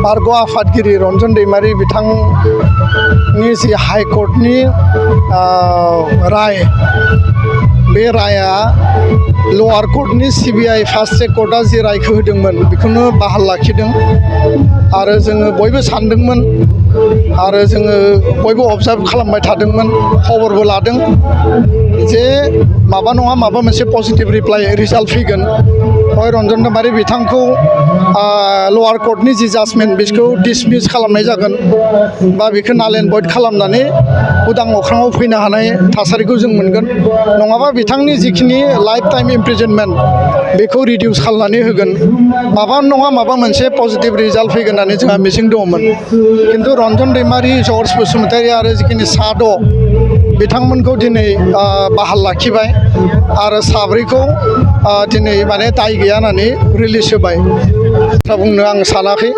बारग' आफादगिरि रन्जन दैमारि बिथांनि जि हाइकर्टनि राय बे राया लवार कर्टनि सिबिआइ फार्स्ट ट्रेक कर्टआ जि रायखौ होदोंमोन बेखौनो बाहाल लाखिदों आरो जोङो बयबो सानदोंमोन आरो जोङो बयबो अबजार्भ खालामबाय थादोंमोन खबरबो लादों जे माबा नङा माबा मोनसे पजिटिभ रिजाल्ट फैगोन हय रन्जन दैमारि बिथांखौ लवार कर्टनि जि जाजमेन्ट बेखौ डिसमिस खालामनाय जागोन बा बेखौ नाल एन्ड भइड खालामनानै उदां अख्राङाव फैनो हानाय थासारिखौ जों मोनगोन नङाबा बिथांनि जिखिनि लाइफ टाइम इमप्रिजनमेन्ट बेखौ रिडिउस खालामनानै होगोन माबा नङा माबा मोनसे पजिटिभ रिजाल्ट फैगोन होननानै जोंहा मिजिं दङमोन खिन्थु रन्जन दैमारि जर्ज बसुमतारी आरो जिखिनि साद' बिथांमोनखौ दिनै बाहाल लाखिबाय आरो साब्रैखौ दिनै माने दाय गैया होननानै रिलिज होबाय बाथ्रा बुंनो आं सानाखै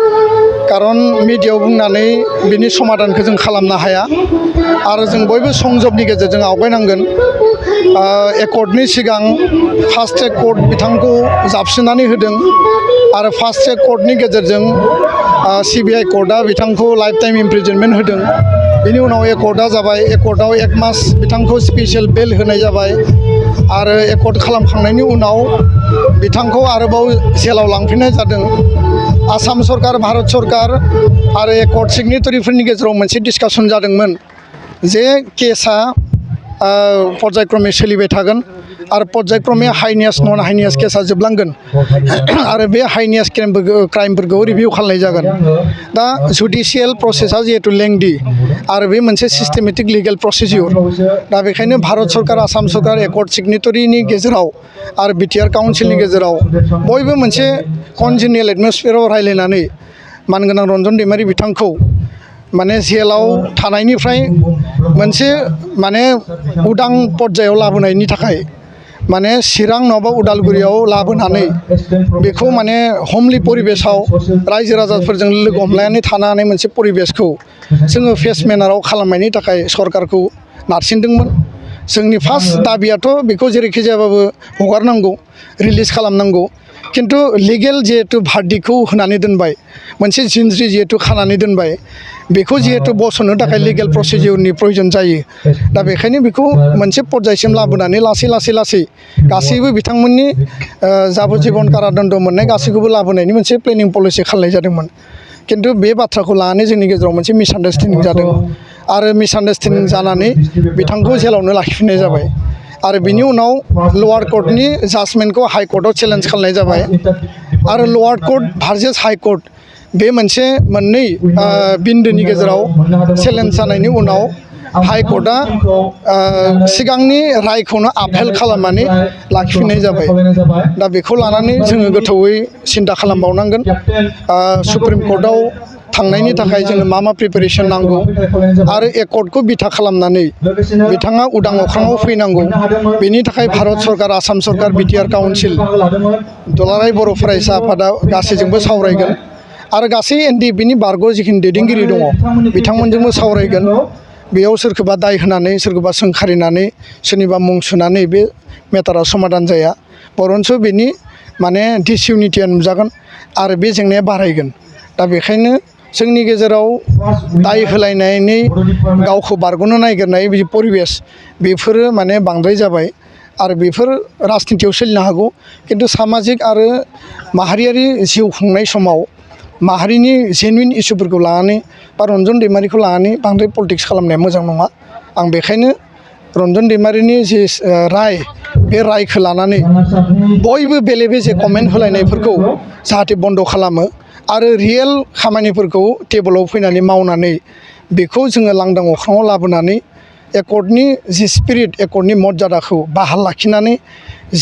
खारन मिडियायाव बुंनानै बिनि समाधानखौ जों खालामनो हाया आरो जों बयबो संजबनि गेजेरजों आवगायनांगोन एकर्टनि सिगां फार्स्ट ट्रेक कर्ट बिथांखौ जाबसिननानै होदों आरो फार्स्ट ट्रेक कर्टनि गेजेरजों सिबिआइ कर्टआ बिथांखौ लाइफ टाइम इमप्रिजनमेन्ट होदों बेनि उनाव एकर्टआ जाबाय एकर्टआव 1 मास बिथांखौ स्पेसियेल बेल होनाय जाबाय आरो एकर्ट खालामखांनायनि उनाव बिथांखौ आरोबाव जेलाव लांफिननाय जादों आसाम सरकार भारत सरकार आरो एकर्ट सिगनेटरिफोरनि गेजेराव मोनसे डिसकासन जादोंमोन जे केसआ पर्यायक्रमे सोलिबाय थागोन आरो पर्यायक्रमे हाइनियास नन हाइनियास केसआ जोबलांगोन आरो बे हाइनियास क्राइमफोरखौ रिभिउ खालामनाय जागोन दा जुडिशियेल प्रसेसा जिहेतु लेंदि आरो बे मोनसे सिस्टेमेटिक लिगेल प्रसिडिउर दा बेखायनो भारत सरकार आसाम सरकार एकर्ट सिगनेटरिनि गेजेराव आरो बिटिआर काउन्सिलनि गेजेराव बयबो मोनसे कनजिनियेल एटमसफियाराव रायज्लायनानै मानगोनां रन्जन दैमारि बिथांखौ माने जेलाव थानायनिफ्राय मोनसे माने उदां पर्यायाव लाबोनायनि थाखाय माने चिरां नङाबा उदालगुरियाव लाबोनानै बेखौ माने हमलि परिबेसाव रायजो राजाफोरजों लोगो हमलायनानै थानो हानाय मोनसे परिबेसखौ जोङो फेस मेनाराव खालामनायनि थाखाय सरकारखौ नारसिनदोंमोन जोंनि फार्स्ट दाबियाथ' बेखौ जेरैखि जायाबाबो हगारनांगौ रिलिज खालामनांगौ खिन्थु लिगेल जिहेतु भार्डिक्टखौ होनानै दोनबाय मोनसे जिनज्रि जिहेतु खानानै दोनबाय बेखौ जिहेतु बस'नो थाखाय लिगेल प्रसिडिउरनि प्रयजन जायो दा बेखायनो बेखौ मोनसे पर्यायसिम लाबोनानै लासै गासैबो बिथांमोननि जाबुजिबन कारादन्ड मोननाय गासैखौबो लाबोनायनि मोनसे प्लेनिं पलिसि खालामनाय जादोंमोन खिन्थु बे बाथ्राखौ लानानै जोंनि गेजेराव मोनसे मिसआन्डारस्टेन्डिं जादों आरो मिसआन्डारस्टेन्डिं जानानै बिथांखौ जेलावनो लाखिफिननाय जाबाय आरो बिनि उनाव लवार कर्टनि जाजमेन्टखौ हाइ कर्टआव चेलेन्ज खालामनाय जाबाय आरो लवार कर्ट भार्सेस हाइ कर्ट बे मोनसे मोननै बिन्दोनि गेजेराव चेलेन्ज जानायनि उनाव हाइ कर्टआ सिगांनि रायखौनो आपहेल खालामनानै लाखिफिननाय जाबाय दा बेखौ लानानै जोङो गोथौयै सिन्था खालामबावनांगोन सुप्रिम कर्टआव थांनायनि थाखाय जोङो मा प्रिपेरेसन नांगौ आरो एकर्टखौ बिथा खालामनानै बिथाङा उदां अख्राङाव फैनांगौ बेनि थाखाय भारत सरकार आसाम सरकार बिटिआर काउन्सिल दुलाराय बर' फरायसा आफादा गासैजोंबो सावरायगोन आरो गासै एनडिएफबिनि बारग' जिखिनि दैदेनगिरि दङ बिथांमोनजोंबो सावरायगोन बेयाव सोरखौबा दाय होनानै सोरखौबा सोंखारिनानै सोरनिबा मुं सुनानै बे मेटारा समाधान जाया बरन्स बेनि माने डिसइउनिटिया नुजागोन आरो बे जेंनाया बारायगोन दा बेखायनो जोंनि गेजेराव दाय होलायनायनि गावखौ बारग'नो नागिरनाय बे परिबेस बेफोरो माने बांद्राय जाबाय आरो बेफोर राजनितियाव सोलिनो हागौ खिन्थु सामाजिक आरो माहारियारि जिउ खुंनाय समाव माहारिनि जेनुइन इसुफोरखौ लानानै बा रन्जन दैमारिखौ लानानै बांद्राय पलिटिक्स खालामनाया मोजां नङा आं बेखायनो रन्जन दैमारिनि जि राय बे रायखौ लानानै बयबो बेले बेजे कमेन्ट होलायनायफोरखौ जाहाथे बन्द' खालामो आरो रियेल खामानिफोरखौ टेबोलाव फैनानै मावनानै बेखौ जोङो लांदां अख्राङाव लाबोनानै एकर्टनि जि स्पिरिट एकर्टनि मर्यादाखौ बाहाल लाखिनानै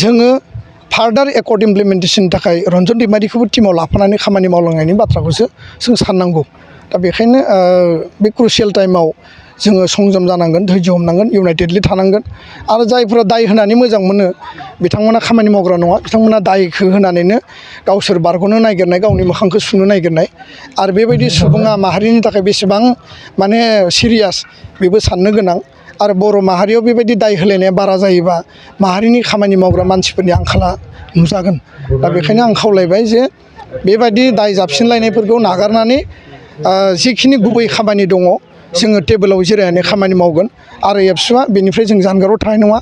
जोङो फार्दार एकर्ट इमप्लिमेन्टेसननि थाखाय रन्जन दैमारिखौबो टिमाव लाफानानै खामानि मावलांनायनि बाथ्राखौसो जों साननांगौ दा बेखायनो बे क्रुसियेल टाइमाव जोङो संजम जानांगोन धैर्य हमनांगोन इउनाइटेडलि थानांगोन आरो जायफोरा दाय होनानै मोजां मोनो बिथांमोना खामानि मावग्रा नङा बिथांमोना दायखौ होनानैनो गावसोर बारग'नो नागिरनाय गावनि मोखांखौ सुनो नागिरनाय आरो बेबायदि सुबुङा माहारिनि थाखाय बेसेबां माने सिरियास बेबो साननो गोनां आरो बर' माहारियाव बेबायदि दाय होलायनाया बारा जायोबा माहारिनि खामानि मावग्रा मानसिफोरनि आंखाला नुजागोन दा बेखायनो आं खावलायबाय जे बेबायदि दाय जाबसिनलायनायफोरखौ नागारनानै जिखिनि गुबै खामानि दङ जोङो टेबोलाव जिरायनानै खामानि मावगोन आरो एबसुआ बेनिफ्राय जों जानगाराव थानाय नङा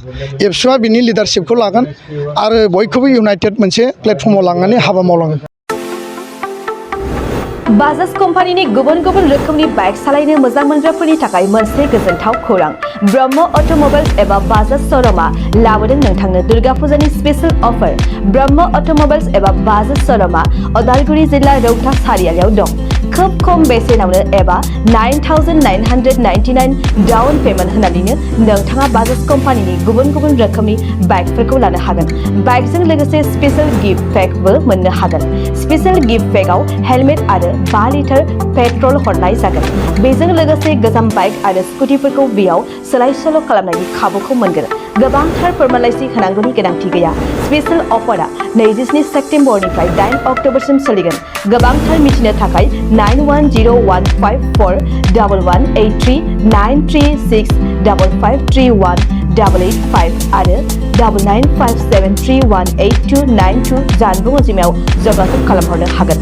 एबसुआ बिनि लिडारशिपखौ लागोन आरो बयखौबो इउनाइटेड मोनसे प्लेटफर्माव लांनानै हाबा मावलांगोन। बाजाज कम्पानिनि गुबुन गुबुन रोखोमनि बाइक सालायनो मोजां मोनग्राफोरनि थाखाय मोनसे गोजोनथाव खौरां ब्रह्म अट'मबाइल्स एबा बाजाज श'रुमआ लाबोदों नोंथांनो दुर्गा फुजानि स्पेशल अफार। ब्रह्म अट'मबाइल्स एबा बाजाज श'रुमआ उदालगुरि जिल्ला रौता सारियालियाव दं। खोब खम बेसेनावनो एबा 9,999 डाउन पेमेन्ट होनानैनो नोंथाङा बाजाज कम्पानिनि गुबुन गुबुन रोखोमनि बाइकफोरखौ लानो हागोन। बाइकजों लोगोसे स्पेशल गिफ्ट पेकबो मोननो हागोन। स्पेशल गिफ्ट पेकआव हेलमेट आरो 5 लिटार पेट्रल हरनाय जागोन। बेजों लोगोसे गोजाम बाइक आरो स्कुटिफोरखौ बेयाव सोलाय सोल' खालामनायनि खाबुखौ मोनगोन। गोबांथार फोरमानलाइसि होनांगौनि गोनांथि गैया। स्पेशल अफारा 27 सेप्तेम्बरनिफ्राय 8 अक्ट'बरसिम सोलिगोन। गोबांथार मिथिनो थाखाय 9101541183 936553188 आरो 9957318292 जानबुं अनजिमायाव जगाजग खालामहरनो हागोन।